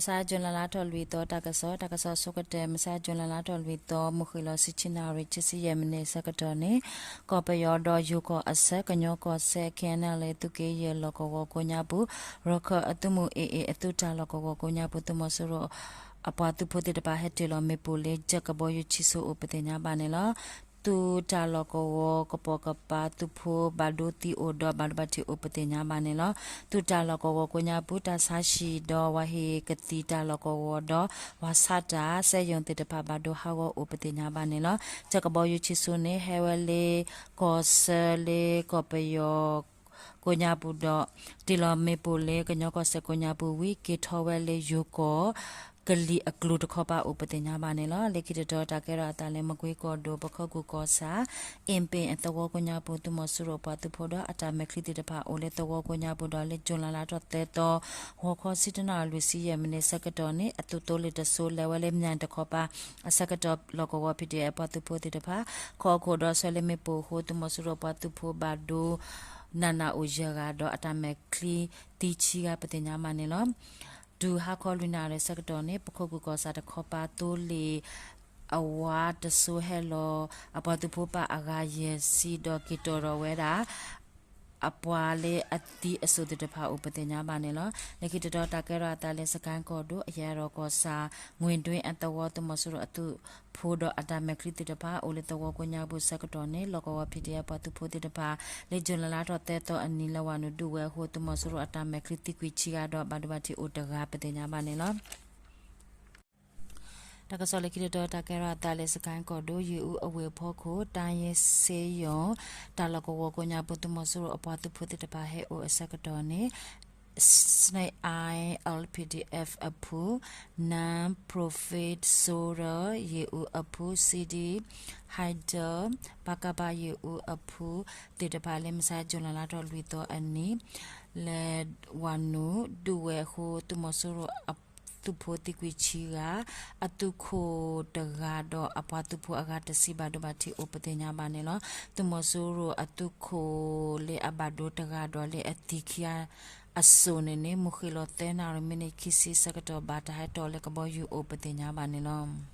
မုၢ်ဆါ June လါထီၣ်လွံၢ်သီ တၢ်ကစီၣ်, တၢ်ကစီၣ်ဆိကတၢၢ် မုၢ်ဆါ June လါထီၣ်လွံၢ်သီ မုၢ်ဃ့ၢ်လီၤ ဆံဆံနၣ်ရံၣ် ခံဆံယဲၢ်မံးနံးအဆၢကတီၢ်န့ၣ် ကီၢ်ပယီၤဒီးယိၤကီၢ်အဆၢ ကညီကီၢ်စဲၣ် KNLA သုးက့ယဲၢ်လီၢ်ကဝီၤကိးညါပူၤ ရခၢၣ်အသုးမုၢ် AA အသုးတၢ်လီၢ်ကဝီၤကိးညါပူၤ သုးမီၤစိရိၤ အပှၤသုးဖိသ့ၣ်တဖၣ် ဟဲတ့ၢ်လီၤမ့ၣ်ပိၢ်လၢ ကၠၢကဘီယူၤဆံစိအိၣ်ပသ့ၣ်ညါဘၣ်န့ၣ်လီၤ. သုးတၢ်လီၢ်ကဝီၤကပိာ်ကပၤသုးဖိဘၣ်ဒိသံအိၣ်ဒီးဘၣ်ဒိဘၣ်ထံးအိၣ်ပသ့ၣ်ညါဘၣ်န့ၣ်လီၤ. သုးတၢ်လီၢ်ကဝီၤကိးညါပူၤ တၢ်ဆါဟံၣ်ဒီးဝၤဟ့ၣ်ကသံၣ်တၢ်လီၢ်ကဝီၤဒီး ဝၤဆါတၢ် စဲယိၣ်သ့ၣ်တဖၣ်ဘၣ်ဒိဟးဂီၤအိၣ်ပသ့ၣ်ညါဘၣ်န့ၣ်လီၤ. ကၠၢကဘီယူၤဆံစိန့ၣ် ဟဲဝဲလၢကီၢ်ဆၢလၢကီၢ်ပယီၤ ကိးညါပူၤဒီး တ့ၢ်လီၤမ့ၣ်ပိၢ်လၢကညီကီၢ်စဲၣ်ကိးညါပူၤဝံၤ က့ၤထီၣ်ဝဲလၢယိၤကီၢ် ကလံၤအကျိၤတခီပၤအိၣ်ပသ့ၣ်ညါဘၣ်န့ၣ်လီၤ. လၢခံတတီၤ တၢ်ကဲထီၣ်အသးလၢမကွ့ကီၢ်ဒိၣ် ပခိၣ်ကူၣ်ကီၢ်ဆၣ် အ့ၣ်ပ့ၣ်အသဝီကိးညါပူၤ သုးမီၤစိရိၤအပှၤသုးဖိဒီးအတၢ်မဲာ်ချံသ့ၣ်တဖၣ်အိၣ်လၢသဝီကိးညါပူၤဒီး လၢ June လါထီၣ်သၢသီ ဂီၤခီဆံတၢနၣ်ရံၣ်လွံၢ်ဆံယဲၢ်မံးနံးအဆၢကတီၢ်န့ၣ် အသုးသိလ့ၣ်တစိၤလဲၤဝဲလၢမၠဲၣ်တခီပၤအဆၢကတီၢ် လီၢ်ကဝီၤ PDF အပှၤသုးဖိသ့ၣ်တဖၣ် ခီအခိၣ်ဒီးဆှၢလၢမ့ၣ်ပိၢ်အဃိ သုးမီၤစိရိၤအပှၤသုးဖိဘၣ်ဒိ နးနးအိၣ်ယဲၢ်ဂၤဒီးအတၢ်မဲာ်ချံသံဆံဂၤပသ့ၣ်ညါဘၣ်န့ၣ်လီၤ. တုၤဟါခီလွံၢ်နၣ်ရံၣ်အဆၢကတီၢ်န့ၣ် ပခိၣ်ကူၣ်ကီၢ်ဆၣ်တခီပၤသိလ့ၣ်အဝါတစိၤဟဲလီၤ အပှၤသုးဖိပာ်အဂၤယဲၢ်ဆံဒီးက့ၤတီၢ်ထီၣ်ဝဲဒၣ် အပှၤလၢအသံအစိၣ်သ့ၣ်တဖၣ်အိၣ်ပသ့ၣ်ညါဘၣ်န့ၣ်လီၤ. လၢခံတတီၤ တၢ်ကဲထီၣ်အသးလၢစကဲၣ်ကီၢ်ဒိၣ် အယဲၢ်ရီၣ်ကီၢ်ဆၣ် ငွေတွင်းအသဝီ သုးမီၤစိရိၤအသုးဖိဒီးအတၢ်မဲာ်ချံသ့ၣ်တဖၣ် အိၣ်လၢသဝီကိးညါပူၤအဆၢကတီၢ်န့ၣ် လီၢ်ကဝီၤ PDF အပှၤသုးဖိသ့ၣ်တဖၣ် လၢ June လါထီၣ်သၢသီအနံၤ လဲၤဝၤနုာ်ဒုးဝဲအဃိ သုးမီၤစိရိၤအတၢ်မဲာ်ချံသံကွံာ်ဆံဂၤဒီးဘၣ်ဒိဘၣ်ထံးအိၣ်တဂၤပသ့ၣ်ညါဘၣ်န့ၣ်လီၤ. တၢ်ကစီၣ်လၢခံတတီၤ တၢ်ကဲထီၣ်အသးလၢစကဲၣ်ကီၢ်ဒိၣ် ယ့ၣ်အူအဝ့ၢ်ဖီခိၣ် တၢ်ယ့ၣ်စ့ယိၣ် တၢ်လီၢ်ကဝီၤကိးညါပူၤ သုးမီၤစိရိၤအပှၤသုးဖိသ့ၣ်တဖၣ်ဟဲအိၣ်အဆၢကတီၢ်န့ၣ် Snake Eye LPDF အဖု Non-Profit Soldier ယ့ၣ်အူအဖု City Hunter ပကဖ ယ့ၣ်အူအဖုသ့ၣ်တဖၣ်လၢမုၢ်ဆါ June လါထီၣ်လွံၢ်သီအနံၤ လဲၤဝၤနုာ်ဒုးဝဲအဃိ သုးမီၤစိရိၤအသုးဖိသံကွံာ်ဆံဂၤ အသုးခိၣ်တဂၤဒီးအပှၤသုးဖိအဂၤတဆံဘၣ်ဒိဘၣ်ထံးအိၣ်ပသ့ၣ်ညါဘၣ်န့ၣ်လီၤ. သုးမီၤစိရိၤအသုးခိၣ်လၢအဘၣ်ဒိတဂၤဒီးလၢအသံခံဂၤအစိၣ်န့ၣ်န့ၣ် မုၢ်ဃ့ၢ်လီၤသၢနၣ်ရံၣ်မံးနံးခံဆံဆၢကတီၢ် ဘၣ်တၢ်ဟဲတီၢ်လၢကဘီယူၤအိၣ်ပသ့ၣ်ညါဘၣ်န့ၣ်လီၤ.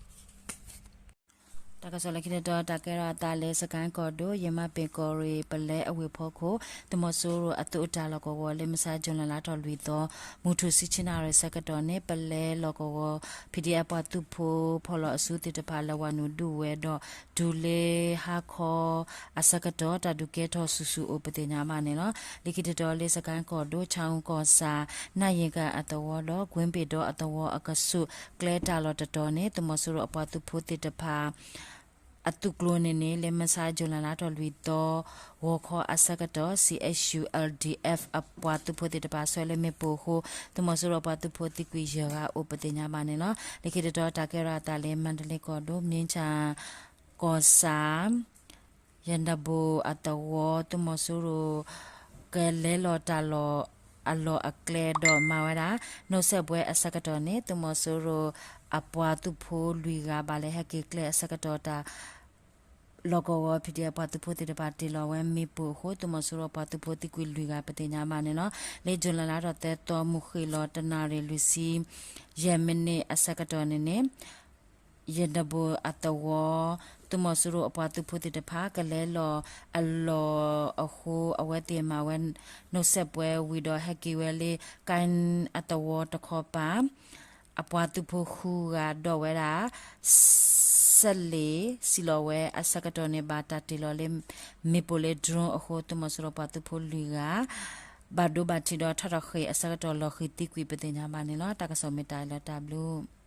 တၢ်ကစီၣ်လၢခံတတီၤ တၢ်ကဲထီၣ်အသးလၢစကဲၣ်ကီၢ်ဒိၣ် ယမၤပ့ၤကီၢ်ရ့ၣ် ပလဲအဝ့ၢ်ဖီခိၣ် သုးမီၤစိရိၤအသုးအတၢ်လီၢ်ကဝီၤလၢမုၢ်ဆါ June လါထီၣ်လွံၢ်သီ မုၢ်ထူၣ်ဆံဆံနၣ်ရံၣ်ဆၢကတီၢ်န့ၣ် ပလဲလီၢ်ကဝီၤ PDF ပှၤသုးဖိ ဖီၣ်လီၤအစုသ့ၣ်တဖၣ် လဲၤဝၤနုာ်ဒုးဝဲဒီး တုၤလၢဟါခီအဆၢကတီၢ် တၢ်ဒုးကဲထီၣ်ဆူၣ်ဆူၣ်အိၣ်ပသ့ၣ်ညါဘၣ်န့ၣ်လီၤ. လၢခံတတီၤလၢစကဲၣ်ကီၢ်ဒိၣ် ဆၣ်အူကီၢ်ဆၣ် နၢ်ယံၤကၣ်အသဝီဒီး ကွ့ပ့ၤဒီအသဝီအကဆူး ကျဲတၢ်လီၢ်တတီၤန့ၣ် သုးမီၤစိရိၤအပှၤသုးဖိသ့ၣ်တဖၣ် အသုးကျိၤန့ၣ်န့ၣ် လၢမုၢ်ဆါ June လါထီၣ်လွံၢ်သီ ဂီၤခီအဆၢကတီၢ် CSU LDF အပှၤသုးဖိသ့ၣ်တဖၣ် ဆှၢလၢမ့ၣ်ပိၢ်အဃိ သုးမီၤစိရိၤအပှၤသုးဖိသံကွံာ်ယဲၢ်ဂၤအိၣ်ပသ့ၣ်ညါဘၣ်န့ၣ်လီၤ. လၢခံတတီၤ တၢ်ကဲထီၣ်အသးလၢမါတလ့ကီၢ်ဒိၣ် မ့ၢ်ဆၣ်ကီၢ်ဆၣ် ယနၢ်ဘိၣ်အသဝီ သုးမီၤစိရိၤ ကလဲၤလီၤတၢ်လီၢ်အလီၢ်အကျဲဒီးမၤဝဲဒၣ် နိးစဲးပှဲၤအဆၢကတီၢ်န့ၣ် သုးမီၤစိရိၤအပှၤသုးဖိလွံၢ်ဂၤ ဘၣ်လဲၤဟဲက့ၤကျဲအဆၢကတီၢ်တၢ် လီၢ်ကဝီၤ PDF ပှၤသုးဖိသ့ၣ်တဖၣ်တ့ၢ်လီၤဝဲမ့ၣ်ပိၢ်အဃိ သုးမီၤစိရိၤအပှၤသုးဖိသံကွံာ်လွံၢ်ဂၤပသ့ၣ်ညါဘၣ်န့ၣ်လီၤ. လၢ June လါထီၣ်သၢသီ မုၢ်ဃ့ၢ်လီၤတနၣ်ရံၣ်လွံၢ်ဆံယဲၢ်မံးနံးအဆၢကတီၢ်န့ၣ်န့ၣ် ယနၢ်ဘိၣ်အသဝီ သုးမီၤစိရိၤအပှၤသုးဖိသ့ၣ်တဖၣ် ကလဲၤလီၤအလီၢ်အဃိ အဝဲသ့ၣ်မၤဝဲ နိးစဲးပှဲၤဝံၤဒီးဟဲက့ၤဝဲလၢ ကၣ်အသဝီတခီပၤ အပှၤသုးဖိဃုဂၤဒီးဝဲဒၣ် စဲးလ့ၣ်စံၣ်လီၤဝဲအဆၢကတီၢ်န့ၣ် ဘၣ်တၢ်တ့ၢ်လီၤလၢ မ့ၣ်ပိၢ်လၢ drone အဃိ သုးမီၤစိရိၤပှၤသုးဖိလွံၢ်ဂၤ ဘၣ်ဒိဘၣ်ထံးဒီးထီၣ်ထီၣ်ဃ့ၢ်အဆၢကတီၢ်လီၤဃံၤသံကွံာ်ပသ့ၣ်ညါဘၣ်န့ၣ်လီၤ. တၢ်ကစီၣ်မ့ၢ်တၢ်လၢတၢ်ဘျုး